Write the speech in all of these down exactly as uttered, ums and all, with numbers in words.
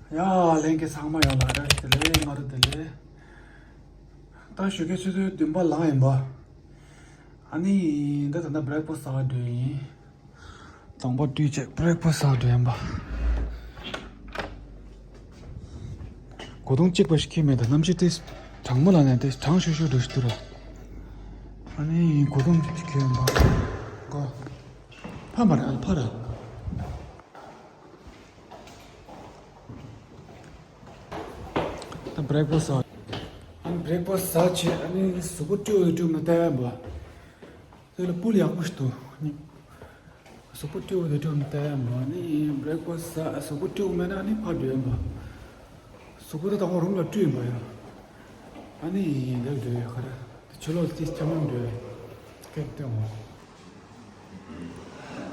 ཡ། ལྷན་རྒྱས་ཚང་མ་ཡོངས་ལ་བཀྲ་ཤིས་བདེ་ལེགས། སྔ་དྲོ་བདེ་ལེགས། ད་ཞོགས་ཀའི་ཆུ་ཚོད་བདུན་པ་ལངས་ཡིན་པ། ཨ་ནི་ད་ད་ལྟ་བྷི་རེག་ཕ་སི་ཟ་བར་འགྲོ་ཡིན། དང་པོ་དུས་ཅིག་བྷི་རེག་ཕ་སི་ཟ་བར་འགྲོ་ཡིན་པ། གོས་ཐུང་གཅིག་པ་ཞིག་གྱོན་མེད་ད། གནམ་གཤིས་དེ་གྲང་མོ་ལ་ནས་དེ་གྲང་ཤུར་ཤུར་འགྲོ་ཞིག་འདུག་ར། ཨ་ནི་གོས་ཐུང་གཅིག་གྱོན་ཡིན་པ། གོ། ཕ་མ་རེད། ཨ་ཕ་རེད། ད་བྷི་རེག་ཕ་སི་ཟ། ཨ་ནི་བྷི་རེག་ཕ་སི་ཟ་བྱས། ཨ་ནི་གཟུགས་པོ་བཀྲུས་བཀྲུས་མ་བལྟས་ཡ་འབའ། དེ་ལ་ཕུལ་ཡག་པོ་ཞིག་འདུག། གཟུགས་པོ་བཀྲུས་བཀྲུས་མ་བལྟས་ཡ་འབའ། ཨ་ནི་བྷི་རེག་ཕ་སི་ཟ། གཟུགས་པོ་བཀྲུས་མེད་ན་ཨ་ནི་ཕར་འགྲོ་ཡ་འབའ། གཟུགས་པོ་དེ་དང་པོ་རུམ་ལ་བཀྲུས་ཡིན་པ་ཡ། ཨ་ནི་འདིར་འགྲོ་ཡ། ག་རེ་དེ་ཕྱི་ལོགས་ཅིག་ཆ་མཉམ་འགྲོ་ཡ། སྐད་བཏང་འོང་།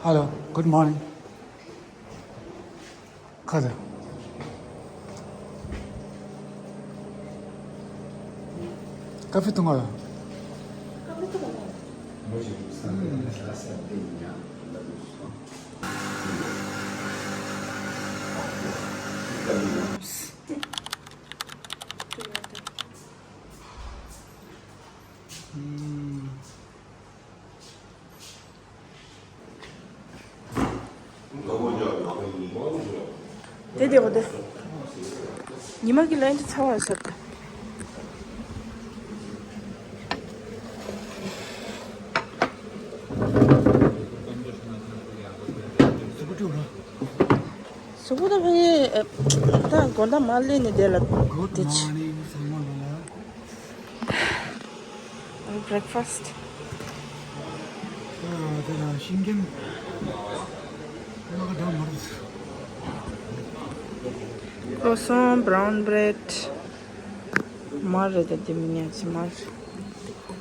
Hello, good morning. ཁ་ཟས། ཀ་ཧྥེ་འཐུང་ག་ཡོང་། དེ་དེ་གོ་དེ། ཉི་མ་གི་ལན་དུ་ཚ་བ་ཟེར་ཏེ། གཟུགས་པོ་ད་ཕ་གི་ད་དགོང་དག་མ་སླེབས་ནས་དེ་ལ་དེ་ཆི། Breakfast. Croissant, brown bread. མར་རེད་ད། དེ་མིན་ཡ་ཅི་མར།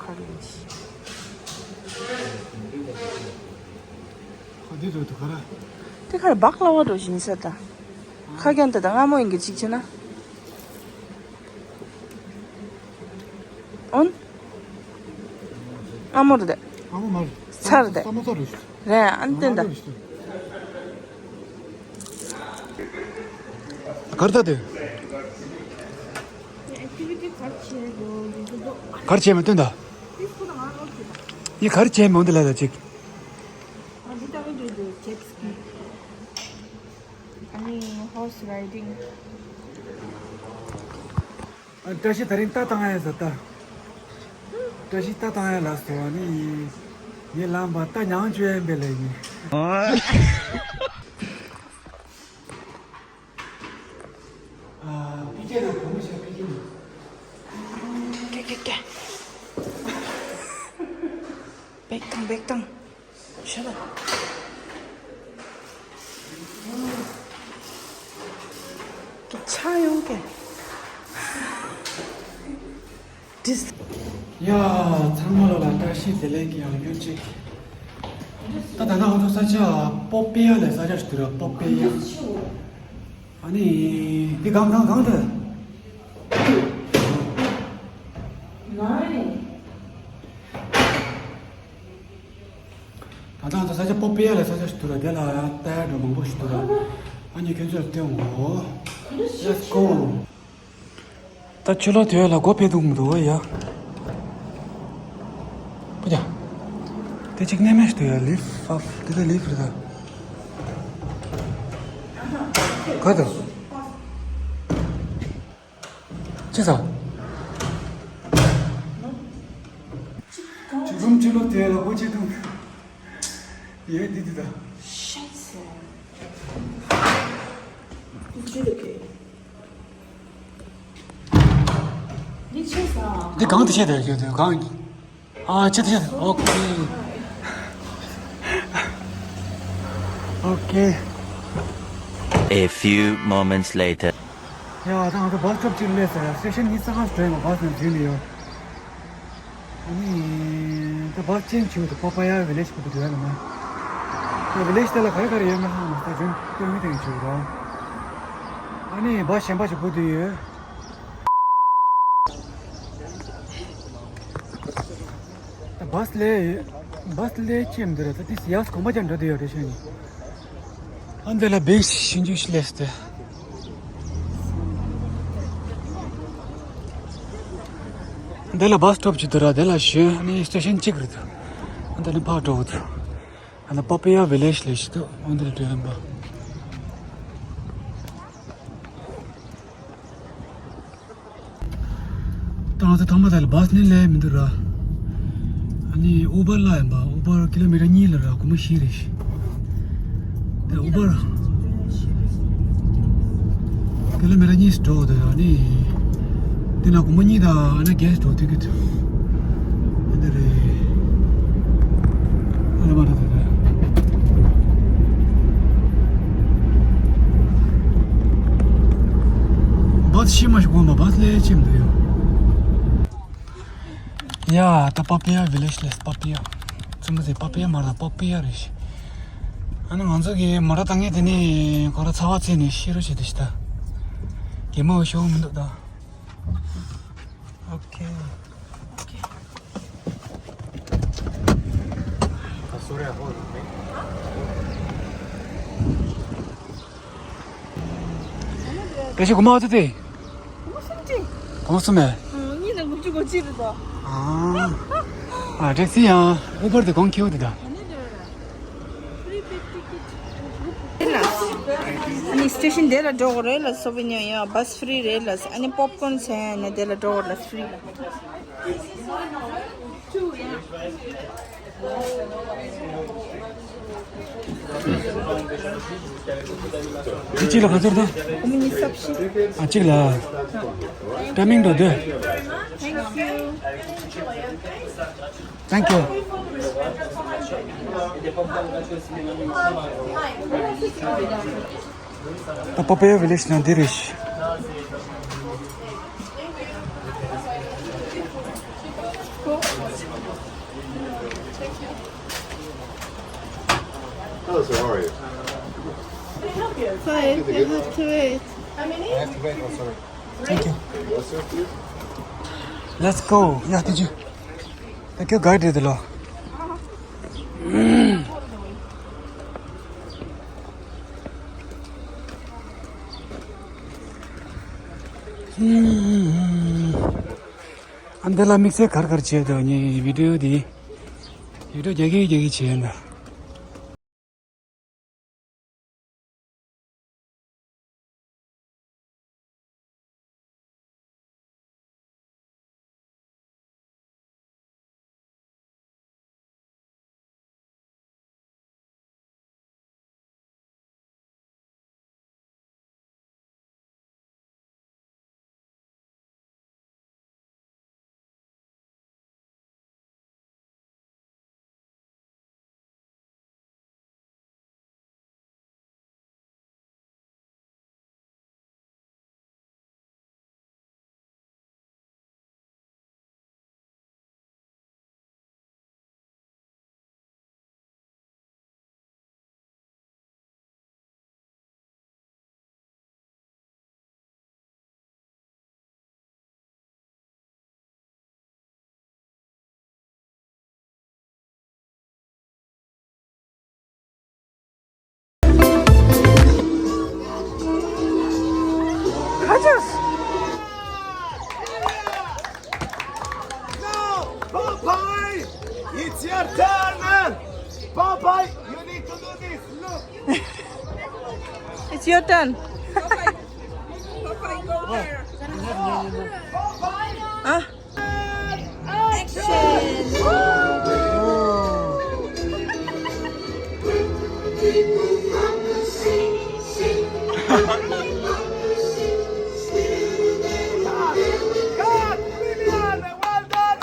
ཁ་རེ་ཡིན་ཞིག། ཁ་འདི་འདྲ་འདུག་ག་ར། དེ་ཁར་བག་ལ་བ་འགྲོ་བཞིན་ས་ད། ཁ་རྒྱན་དེ་ད་སྔ་མོ་ཡིན་གྱི་གཅིག་བྱས་ན། ཨོན། ཨ་མོ་རེད་དེ། ཨ་མོ་མ་རེད། ཚ་རེད་དེ། ས་མོ་ཚ་རེད། རེད། ཨ་ནི་བསྟན་ད། གར་ད་དེ། གར་བྱས་མ་སྟོན་ད། ཡི་གར་བྱས་མ་འདི་ལ་ད་ཅིག། ཨ་ནི་ཧོར་སི་རའི་ཌིང་། ཨ། བཀྲ་ཤིས་དེ་རིང་རྟ་བཏང་ཡ་ཟེར་ད། བཀྲ་ཤིས་རྟ་བཏང་ཡ་ལ་སོ། ཨ་ནི་ངས་ལམ་པ་རྟ་མྱང་བཅོས་ཡ་ཡིན་པས་ལས་ཡིན། ཨ། ཕི་ཀེ་ལ་གོམས་ཤ་ཕི་ཀེ་ནི། ཀེ་ཀེ་ཀེ། བེག་བཏང་བེག་བཏང་། ཤ་ལ། ཀེ་ཆ་ཡོང་ཀེ། ཏིས། ཡ། ཚང་མ་ལོ་ལ་བཀྲ་ཤིས་བདེ་ལེགས་ཀྱི་ཡང་ཡོད་ཅིག། ད་ད་ལྟ་ང་ཚོ་ས་ཆ་པོ་པེ་ཡ་ལ་ས་ཆ་ཞིག་འདུག་ར། པོ་པེ་ཡ། ཨ་ནི་འདི་གང་གང་གང་དེ། ད་ལྟ་ང་ཚོ་ས་ཆ་པོ་པེ་ཡ་ལ་ས་ཆ་ཞིག་འདུག་ར། དེ་ལ་ཡང་ལྟ་ཡ་འགྲོ་མང་པོ་ཞིག་འདུག་ར། ཨ་ནི་ཁྱོད་ཚོ་ལ་སྟོན་འོ། Let's go། ད་ཕྱི་ལོགས་དེ་ལ་སྒོ་ཕྱེ་འདུག་མི་འདུག་ཡ། པོ་ཡ། དེ་གཅིག་གནས་མེད་ཞིག་འདུག་ཡ། ལིཕ་ཨབ། དེ་ད་ལིཕ་རེད་ད། ག་ད། ཅི་ཟ། ཅི་རུམ་ཕྱི་ལོགས་དེ་ལ་སྒོ་ཕྱེ་འདུག་ཡ། འདི་འདི་ད། Scheiße. Is it okay? འདི་གང་དུ་བཤད་དེ་ཡོད་དེ་གང་། ཨ། ཆེ་དེ་ཆེ་དེ། ཨོ་ཁེ། ཨོ་ཁེ། A few moments later. ཡ། ད་ང་ཚོ་བཱས་སི་སི་ཊོབ་ཅིག་སླེབས་ཟེར་ཡ། སི་ཊེ་ཤན་གཉིས་ས་ཁ་འགྲོ་ཡིན་པ། བཱས་ནང་འཛུལ་ནས་ཡོད། ཨ་ནི་ད་བཱས་ཅི་ཆེན་པོ་འདུག། པ་པ་ཡ་ཝི་ལེཇ་པོ་འདུག་ཡ་ལ་ན། ད་ཝི་ལེཇ་དེ་ལ་ག་རེ་ག་རེ་ཡོད་མེད་ཧ་མ་ད་ཇོན་སྟོན་མི་དེ་ཆུ་ར། ཨ་ནི་བཱས་གཞན་པ་ཞིག་བུད་དུ་ཡོད། ད་བཱས་ལས་བཱས་ལས་ཅི་ཡང་མི་འདུག་ར། ད་དེ་ཡག་གོམ་པ་ཅན་འགྲོ་དུ་ཡོད་རེད་ཤེས་ནི། ཨ་འདི་ལ་བེག་ཞིག་ཞིབ་འཇུག་ཞིག་སླེབས་ཏེ། འདི་ལ་བཱས་སི་ཊོབ་ཅིག་འདུག་ར། འདི་ལ་ཞོན། ཨ་ནི་སི་ཊེ་ཤན་གཅིག་རེད་འདུག་ཨ་འདི་ནས་ཕར་འགྲོ་གི་འདུག་ཨ་ནི་པ་པི་ཡ་ཝི་ལེཇ་ལབ་ཞིག་འདུག་ཨ་འདི་ལ་འགྲོ་ལམ་པ། ད་ང་ཚོ་ཐོག་མ་དེ་ལ་བཱས་ནི་སླེབས་མི་འདུག་ར། ཨ་ནི་ཨུ་བར་ལ་ཡིན་པ། ཨུ་བར་ཀི་ལོ་མི་ཊར་གཉིས་ལ་ར། སྒོར་མོ་བཞི་རེད། དེ་ཨུ་བར་ཀི་ལོ་མི་ཊར་གཉིས་འགྲོ་འདུག་ཨ་ནི་དེ་ན་སྒོར་མོ་གཉིས་དང་ཨ་ནི་གྷེ་སི་འགྲོ་དུས་ཀྱི་དུས། ཨ་འདི་རེད། ཨ་རེ་མ་རེད་དེ་རེད། བཱས་ཤི་མ་ཤི་གོ་མ། བཱས་ལས་ཆེམ་འདུག་ཡོ། ཡ་ད་པ་པི་ཡ་ཝི་ལེཇ་ལས། པ་པི་ཡ། ཙི་མ་ཟེ། པ་པི་ཡ་མ་ར། པ་པི་ཡ་རེད་ཤི། ཨ་ནི་ང་ཚོ་གི་མོ་ཊ་བཏང་མཁན་དེ་ནི་ཁོ་ར་ཚ་བ་ཚེས་ནས་ཤི་རུ་བྱེད་དུ་ཤི་ད། གད་མོ་ཤོར་མི་འདུག་ད། ཨོ་ཁེ། བཀྲ་ཤིས་སྒོར་མོ་ཨ་ཙི་ཏེ། སྒོར་མོ་སུམ་ཅི། སྒོར་མོ་སུམ་མེད། ཨ། གཉིས་དང་དགུ་བཅུ་གོ་གཅིག་རེད་དོ། ཨ། ཨ་ཊེག་སི་ཡང་ཨུ་བར་དེ་གོང་ཁེའུ་དེ་ད། ཨ་ནི་སི་ཊེ་ཤན་དེ་ལ་འགྲོ་དགོས་རེད་ལ། སོ་བི་ཉོ་ཡ་བཱས་ཧྥི་རི་རེད་ལ། ཨ་ནི་པོབ་ཀོན་ཟེར་ཡ་ནི་དེ་ལ་འགྲོ་དགོས་རེད་ལ། ཧྥི་རི་ལ། དེ་གཅིག་ལ་ག་ཚོད་དང་། ཨ་གཅིག་ལ། ཊའི་མིང་འགྲོ་དུས། Thank you. ད་པ་པི་ཡ་ཝི་ལེཇ་ནང་འདི་རེད་ཤི། Hello, sir. How are you? Fine. You have to wait. I have to wait. Oh, sorry. Thank you. Let's go. Yeah, thank you. Thank you, guide. ཨ་འདི་ལ་དམིགས་བསལ་གར་གར་བྱས་འདུག་ངའི་བི་ཌི་ཡོ་འདི། བི་ཌི་ཡོ་རྒྱག་གི་རྒྱག་གི་བྱས་འདུག Now, Popeye, it's your turn, man. Popeye, you need to do this. Look. It's your turn. Popeye, go there. Popeye. Ah. Action! Cut! Brilliant! Well done!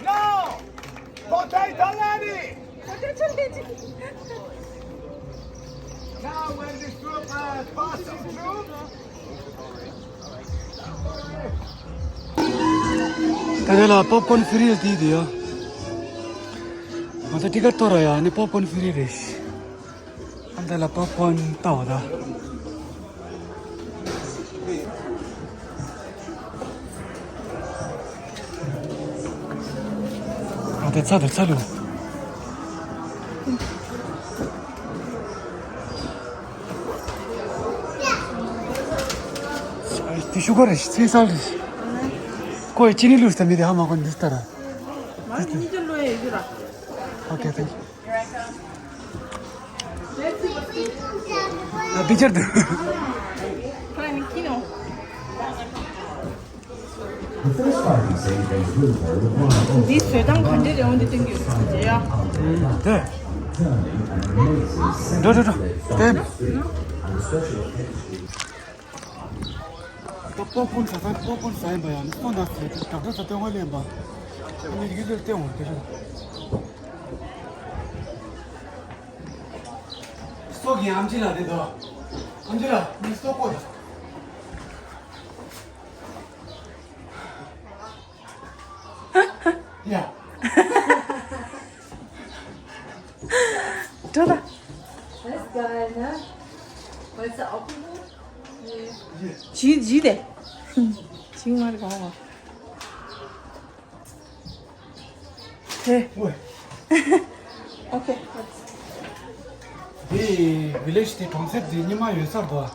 Now, potato lady! Potato lady! Now, when this group uh, passes through, ད་དེ་ལ་པོབ་ཀོན་ཧྥི་རི་ཡོད་དེ་དེ་ཡོད། ང་ཚོ་ཊི་ཀེ་ཊི་ཐོར་ཡ་ནི་པོབ་ཀོན་ཧྥི་རི་རེད། ཨ་འདི་ལ་པོབ་ཀོན་ལྟ་བ་ད། ཨ་དེ་ཚ་དེ་ཚ་ལུ། དེ་ཤུ་གར་རེད། ཚེ་སལ་རེད། ཁོས་ཅི་ནི་ལུས་ད་མི་དེ་ཧ་མ་གོ་འདི་ལྟར། མ་ནི་ཅི་ལོས་ཡོད་ར། Okay, thank you. འདི་བཟོ་སྟངས་ག་འདྲ་རེད་འོང་འདི་སྟོན་རྒྱུ་རེད་ཡ། འདི། འགྲོ་འགྲོ་འགྲོ། དེ། ད་པོ་པོན་ཟ་ས་པོ་པོན་ཟ་ཡིན་པ་ཡང་སོ་ན་ཟེར་དྲག་དྲག་ཟ་སྟོན་བ་ལེན་པ། ཨ་ནི་རིག་ལུགས་སྟོན་འོང་དེ་རེད། སོ་གི་ཨམ་ཆི་ལ་དེ་དོ། ཨམ་ཆི་ལ་ནི་སོ་ཀོ་ཡ། ཡ། འགྲོ་ད། Das ist geil, ne? Wolltest du auch einen Hoch? Nee. ཇི་ཇི་དེ། ཇི་མར་གང་བ། ཧེ། ཝེ། Okay. དེ་ཝི་ལེཇ་དེ་གྲོང་གསེབ་དེ་ཉི་མ་ཡོད་སར་དོ། ཨ་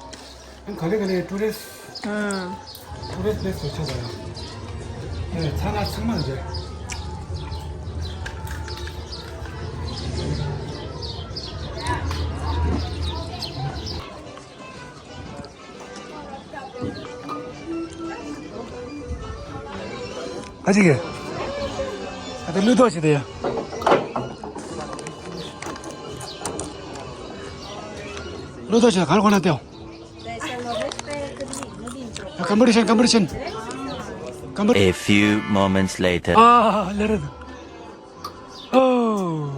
ག་ལེ་ག་ལེ་ཊུ་རི་སི། ཨ། ཊུ་རི་སི་པི་ལེ་སི་བཟོ་ཆོག་པ་ཡོད། དེ་ཚ་ན་ཚང་མ་རེད། ཨ་ཅིག་གི། ཨ་ད་ལུས་ཏོག་ཞིག་དེ་ཡ། ལུས་ཏོག་ཞིག་གར་ཁོ་ན་ཏེའོ། Competition, competition. Competition. A few moments later. ཨ་ལེ་རེད། ཨོ།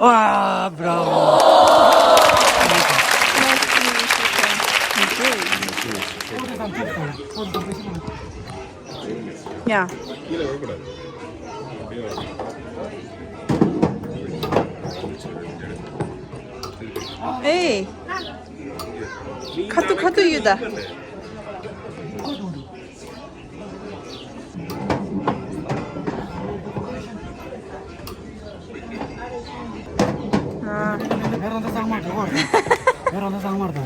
ཨ་bravo. ཡ། ཨེ། ཁ་ཐུག་ཁ་ཐུག་ཡོད་ད། ཨ། བེ་རང་ད་གཙང་མ་འགྲོ་གོ། བེ་རང་ད་གཙང་མ་འགྲོ།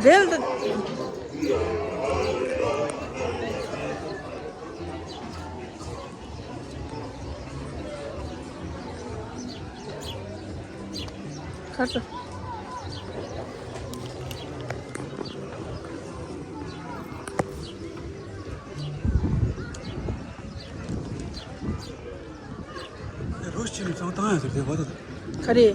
འདིར་ད། ཁ་ས། རོ་ཕྱི་ནས་བཏང་བཏང་ཡ་ཟེར་དེ་བ་དེ། ག་རེ།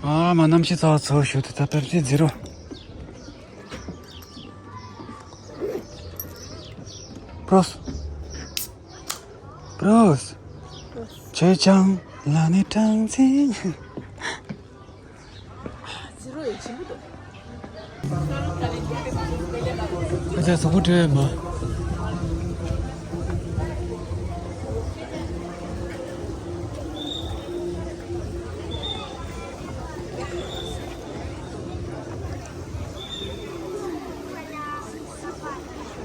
ཨ་མ་གནམ་གཤིས་ཚ་བ་ཚ་བ་ཞུ་དུ་ད་པེབ་སི་ཛི་རོ། པྲོས། པྲོས། ཆེ་ཆང་ལ་ནི་གྲངས་འཛིན། ཨ་ཅག་གཟུགས་པོ་བྲོས་མ།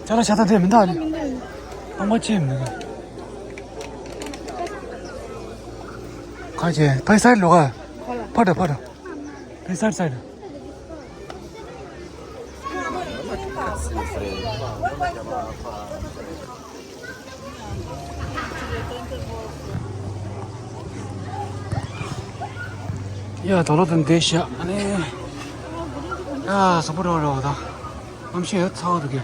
ཅ་ལག་ཤ་སྟག་དེ་མི་འདུག་ཨ་ནི། སྟོང་པ་ཅི་མི་འདུག་ཁ་ཅེ་ཕ་ས་ལོ་ག་ཕ་དྲ་ཕ་དྲ། ཕེ་སར་སར། ཡ་དོ་ལོ་དང་འདི་ཤ་ཨ་ནི། ཡ་སོ་པོ་རོ་རོ་དང་། གནམ་གཤིས་ཡ་ཚ་བ་འདུག་གི།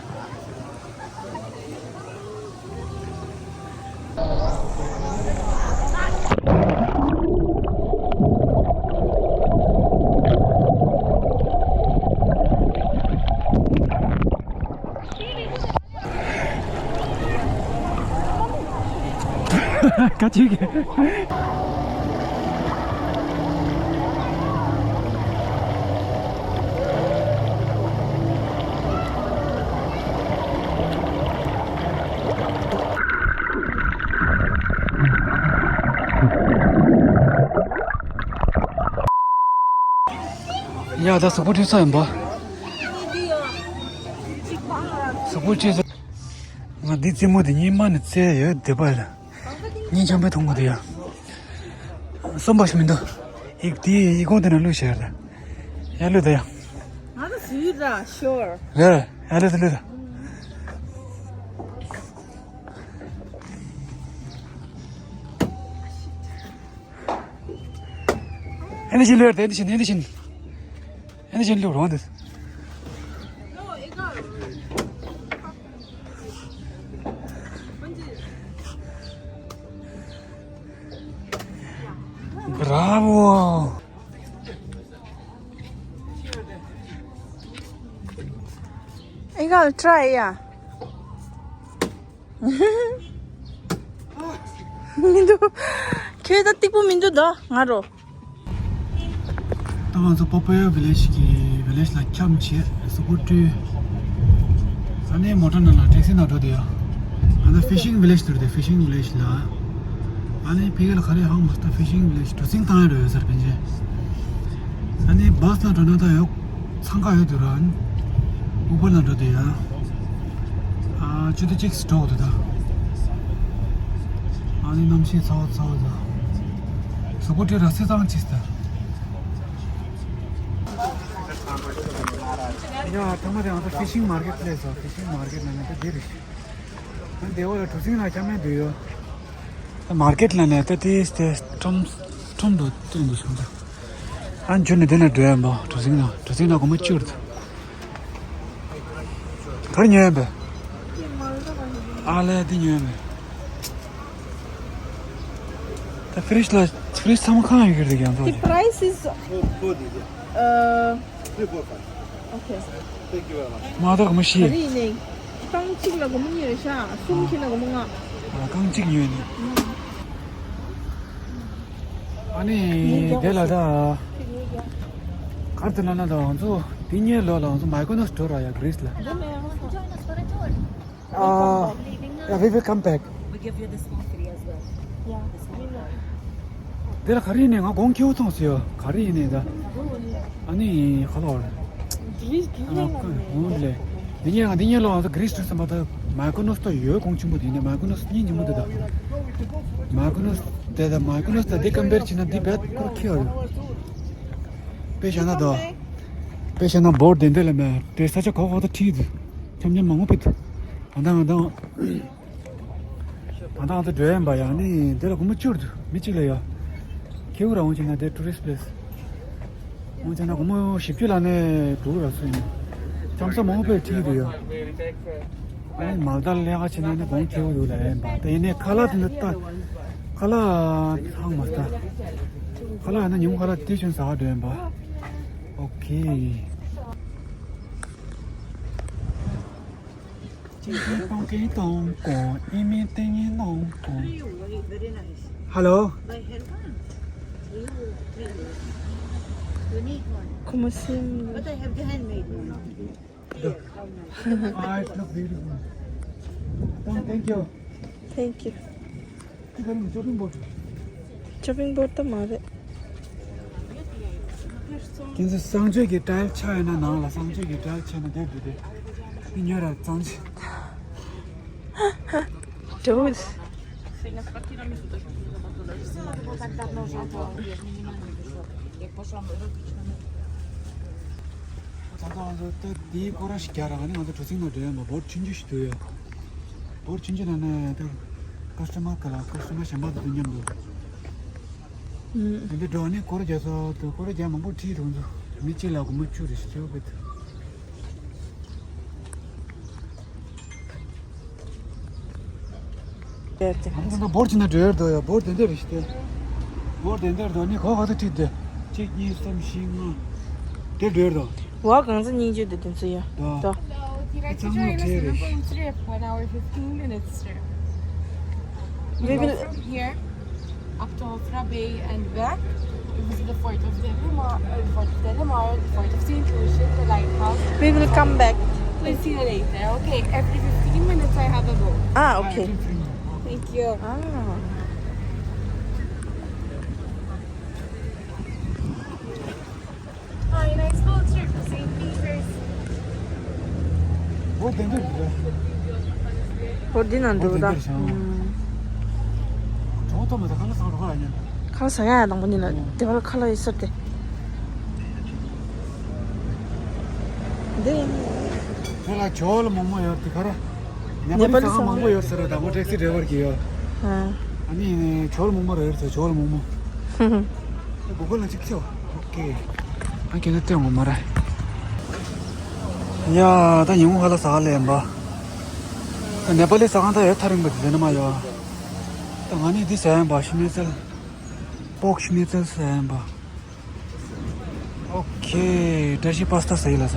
ག་ཅིག་ཡ་ད་གཟུགས་པོ་བཀྲུས་ཚར་ཡིན་པ། གཟུགས་པོ་བཀྲུས་ཚར། ང་འདི་རྩེད་མོ་དེ་སྙིང་མ་ནས་རྩེ་ཡོད་བསྡད་པ་ལ། སྙིང་ཆང་པའི་ཐུང་གོ་དེ་ཡ། གསུམ་པ་ཞིག་མི་འདུག་ཡིག་དེ་ཡིག་གོང་དེ་ན་ལུས་བྱས་རེད། ཡ་ལུས་ད་ཡ། ང་ཚོ་སུས་ར་ཤོར། རེད། ཡ་ལུས་ད་ལུས་ད། ཨེ་ནི་ཤིན་ལུས་རེད། ཨེ་ནི་ཤིན། ཨེ་ནི་ཤིན། ཨེ་ནི་ཤིན་ལུས་རོང་དེ། Bravo! You gotta try, yeah. མི་འདུག་ཁྱོད་ད་སྟེགས་པོ་མི་འདུག་ད་ང་རོ། ད་ང་ཚོ་པ་པ་ཡ་བི་ལེ་ཇི་གི་བི་ལེ་ཇི་ལ་འཁྱམས་བྱས་གཟུགས་པོ་བཀྲུས། ཨ་ནི་མོ་ཊ་ནང་ལ་ཊེག་སི་ནང་འགྲོ་དེ་ཡ། ང་ཚོ་ཕི་ཤིང་བི་ལེ་ཇི་འགྲོ་དེ་ཕི་ཤིང་བི་ལེ་ཇི་ལ། ཨ་ནི་ཕ་གི་ལ་ག་རེ་ཧང་མ་སྟ་ཕི་ཤིང་བི་ལེ་ཇི་གྲུ་གཟིངས་བཏང་ཡ་རེད་ཡོད་ས་རེད་ཕན་ཆད། ཨ་ནི་བྷ་སི་ནང་འགྲོ་ན་ད་ཡོད། འཚང་ཁ་ཡོད་དུ་ར། ཨུ་བར་ལ་འགྲོ་དེ་ཡ། ཨ་ཅི་ཏི་ཅིག་སི་འགྲོ་དུ་ད། ཨ་ནི་གནམ་གཤིས་ཚ་བོ་ཚ་བོ་ད། གཟུགས་པོ་བཀྲུས་ར་སེ་ཚང་ཅིག་ད། ཡ་ཐ་མ་དེ་ང་ཚོ་ཕི་ཤིང་མར་ཀེ་ཊི་ལས་སོ། ཕི་ཤིང་མར་ཀེ་ཊི་ལ་ནི་ད་འདི་རེད། ད་འདི་བ་ལ་གྲུ་གཟིངས་ལ་འཁྱམ་མེད་འདུག་ཡོད། མར་ཀེ་ཊི་ལ་ནས་ད་ཏིས་ཏེ་ཁྲོམ་ཁྲོམ་དུ་སྟོན་དུ་བྱུང་ད། ཨ་འཇུ་ནས་དེ་ན་འགྲོ་ཡ་འབའ་གྲུ་གཟིངས་ན་གྲུ་གཟིངས་ན་སྒོར་མོ་བཅུ་རེད། ག་རེ་ཉོ་ཡ་འབའ། ཨ་ལས་འདི་ཉོ་ཡ་འབའ། ད་ཕི་རིཇ་ལ་ཕི་རིཇ་ཚང་མ་གང་ཡོད་ཀྱི་རེད་ཀྱང་ཚོ། The price is uh, Three, four, five. Okay. Thank you very much. མ་དག་མི་ཤེས། ག་རེ་ཡིན་ནའི། རྐང་གཅིག་ལ་སྒོར་མོ་གཉིས་རེད་ཤག་གསུམ་ཁྱེར་ན་སྒོར་མོ་ལྔ། ཨ། རྐང་གཅིག་ཉོས་ནས། ཨ་ནི་དེ་ལ་ད་གར་དུ་ན་ན་ད་ང་ཚོ་དེ་ཉེ་ལོ་ལ་ང་ཚོ་མའི་ཀོ་ནོ་སི་འགྲོ་ར་ཡ་གྷི་རི་སི་ལ། Uh, yeah, we will come back. We give you this one free as well. Yeah, we know. དེ་ལ་ག་རེ་ཡིན་ནའི་ང་གོང་ཁེ་བོ་ཐོངས་སུ་ཡོད། ག་རེ་ཡིན་ནའི་ད། ཨ་ནི་ག་ལོར། འོང་ལེ། འདི་ཉིན་ང་འདི་ཉིན་ལོ་ང་ཚོ་གྷི་རི་སི་ཊུ་སམ་པ་ད་མའི་ཀོ་ནོ་སི་ད་ཡོད་གོང་ཆེན་པོ་དེ་ནས་མའི་ཀོ་ནོ་སི་གཉིས་ཉིན་མོ་དེ་ད། མའི་ཀོ་ནོ་སི་དེ་ད་མའི་ཀོ་ནོ་སི་ད་འདི་ཀམ་པེར་བྱས་ན་འདི་བེད་ཁོ་ཁེ་བོ་ཡོད། དཔེ་བཞག་ན་ད། དཔེ་བཞག་ན་བོར་དེ་འདི་ལ་མེད་དེ་ས་ཆ་གོ་གོ་ད་ཁྲིད་དུ། འཁྱམ་འཁྱམ་མང་པོ་ཕེབས་འདུག་ད་ལྟ་ང་དང་། ད་ལྟ་ང་ཚོ་འགྲོ་ཡིན་པ་ཡང་ནི་འདི་ལ་སྒོར་མོ་བཅུ་འདུག་མི་གཅིག་ལ་ཡ། ཁེའུ་ར་འོང་བྱས་ན་དེ་ཊུ་རི་སི་ཊི་པི་ལེ་སི། འོང་བྱས་ན་སྒོར་མོ་བཞི་བཅུ་ལ་ནས་དྲུག་ར་སུ་ཡིན། འཁྱམ་ས་མང་པོ་ཕེབས་འདུག་ཡ། ཨ་ནི་མ་ལྟར་ལས་ཀ་བྱེད་ན་ནི་གོང་ཁེའུ་འདུག་ལ་ཡིན་པ་དེ་ཡིན་ནའི་ཁ་ལག་དེ་འདི་ལྟ། ཁ་ལག་ཚང་མ་ལྟ། ཁ་ལག་ཡིན་ན་ཉིན་ཁ་ལག་དེ་བྱོན་ཟ་ག་འགྲོ་ཡིན་པ། ཨོ་ཁེ། Hello. Como siempre. Ah, it look beautiful. Thank you. Thank you. Chopping board ད་མ་རེད། ཁྱེད་ཚོ་གསང་སྤྱོད་ཀྱི་ཊའིལ་ཆགས་ཡོད་ན་ནང་ལ་གསང་སྤྱོད་ཀྱི་ཊའིལ་ཆགས་ན་དེབ་འདི་དེ་འདི་ཉོ་ར་གཙང་ཆེ། Dude. ད་ལྟ་ང་ཚོ་ད་འདིའི་སྐོར་ར་ཞིག་རྒྱག་ར་ང་ནི་ང་ཚོ་གྲུ་གཟིངས་ནང་འགྲོ་ཡ་མ་བོར་ཆུང་ཆུང་ཞིག་འདུག་ཡ། བོར་ཆུང་ཆུང་ནང་ནས་ད་ཀ་སི་ཊ་མར་ག་ལ་ཀ་སི་ཊ་མར་གཞན་པ་དང་མཉམ་དུ། ཨུམ། འདི་འགྲོ་ནི་སྐོར་ར་རྒྱག་ས་དུ་སྐོར་ར་རྒྱག་མང་པོ་ཁྲིད་རུང་ཚོ་མི་གཅིག་ལ་སྒོར་མོ་བཅུ་རེ་ཞིག་སྤྲད་དགོས་འདུག་ང་ཚོ་ད་བོར་ཕྱིན་ན་འགྲོ་ཡར་འདུག་ཡ། བོར་དེ་འདྲ་རེད་ཤི་སྟེ། བོར་དེ་འདྲ་འདུག་ནི་གོ་ག་ཚོད་ཁྲིད་དེ། གཅིག་གཉིས་གསུམ་བཞི་ལྔ། དེ་འགྲོ་ཡར་འདུག་བ་གང་ཚོད་སྙིང་རྗེ་འདུག་དེ་ཚོ་ཡ། ད། ད། ད་ཚང་མ་ཁྲལ་རེད་ཤི། We will up to Ultra Bay and back. We visit the Fort of Delamar, uh, Fort of Delamar, the Fort of Saint Lucia, the lighthouse. We will come back. We'll see you later. Okay, every fifteen minutes I have a boat. Ah, okay. Thank you. Ah. Hi, nice to ཧོར་འདི་ན་འདུག་ད། ཧོར་འདི་འདིར་བཞག་ཨུམ། གྲོགས་ཐོབ་མ་ཐག་ཁ་ལག་ཟ་རོགས་ཨ་ཉན། ཁ་ལག་ཟ་ཡ་དང་པོ་ཉིད་ལ་ཨུམ། དེ་བར་ཁ་ལག་ཡོད་ས་དེ། འདི་ཡིན། དེ་ལ་ཇོལ་མོག་མོག་ཡོད་དེ་ག་རེ། ནེ་པ་ལི་ཟ་ཁང་མང་པོ་ཡོད་ཟེར་ར་དང་པོ་ཊེག་སི་ཌ་རའི་བར་གྱིས་ཡོད། ཨ། ཨ་ནི་ཇོལ་མོག་མོག་རེད་ཟེར་ཇོལ་མོག་མོག་གུ་གུལ་ལ་གཅིག་ཅོ། ཨོ་ཀེ། ཨ་ཁྱེད་ཚོ་སྟོན་འོང་མ་རེད། ཡ་ད་ཉིན་མོ་ཧ་ལ་ཟ་ལེ་ཡིན་པ། ནེ་པ་ལི་ཟ་ཁང་ད་ཡོད་ཐག་རིང་པ་དེ་ན་མ་ཡོད། ད་ང་ནི་འདི་ཟ་ཡིན་པ་ཤི་ནེ་ཙལ། པོག་ཤི་ནེ་ཙལ་ཟ་ཡིན་པ། ཨོ་ཁེ། བཀྲ་ཤིས་པ་སི་ཏ་ཟ་ཡི་ལ་ཟ།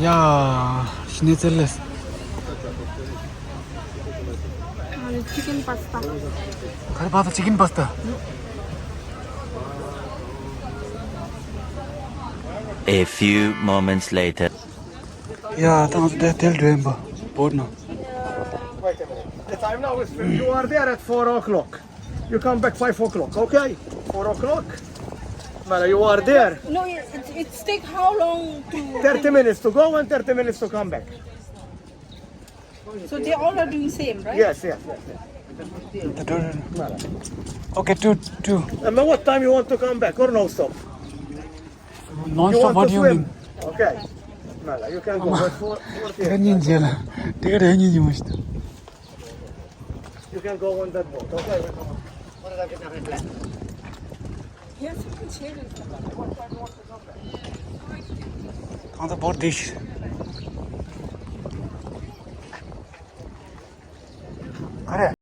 ཡ་ཤི་ནེ་ཙལ་ལེ། Chicken pasta. Curry pasta, chicken pasta. A few moments later. Yeah, thanks. They tell them, but no. Wait a minute. The time now is you are there at four o'clock. You come back five o'clock, okay? Four o'clock. Mala, you are there. No, it, it, it's take how long to thirty minutes to go and thirty minutes to come back. So they all are doing same, right? Yes, yes, yes, yes. Okay, two, two. And what time you want to come back or no stop? Non-stop, what do you mean? Okay. Mala, you can go. But for, for དེ་ག་གཉིས་མཇལ་ལ། དེ་ག་རེ་གཉིས་ཡོང་ཞིག You can go on that boat, okay? On the boat dish. ག་རེ།